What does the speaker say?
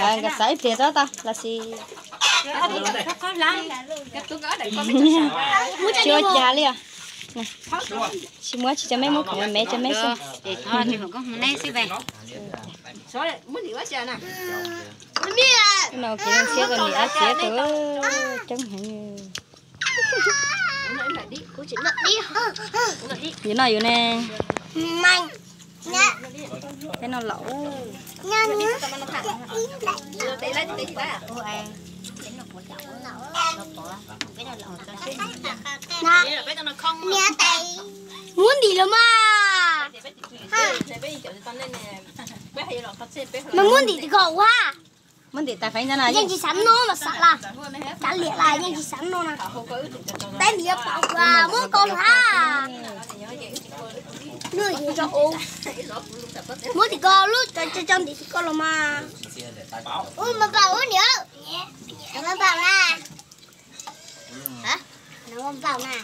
Nkawd xav ib pliag tso tau los sis tsis ua cas li os. Tsis muab tsis tso, meb muab khoom me tso meb xwb. No kev zoo siab rau niam dab txiv tus coob heev. Yus no yus ne. Peb no laus. Muab ntim los mas. Mas muab ntim tim ko ua. Muab ntim tas feeb ntawd na. Yeej tsis xav noj mas xav las. Kav liam las yeej tsis xav noj na. Peb ntim pom kuv muab ko lawm hab. Muab tim ko lub, tso ntim tim ko los mas. Ub, mas npau ub niam. Mas npau na. Mas npau na.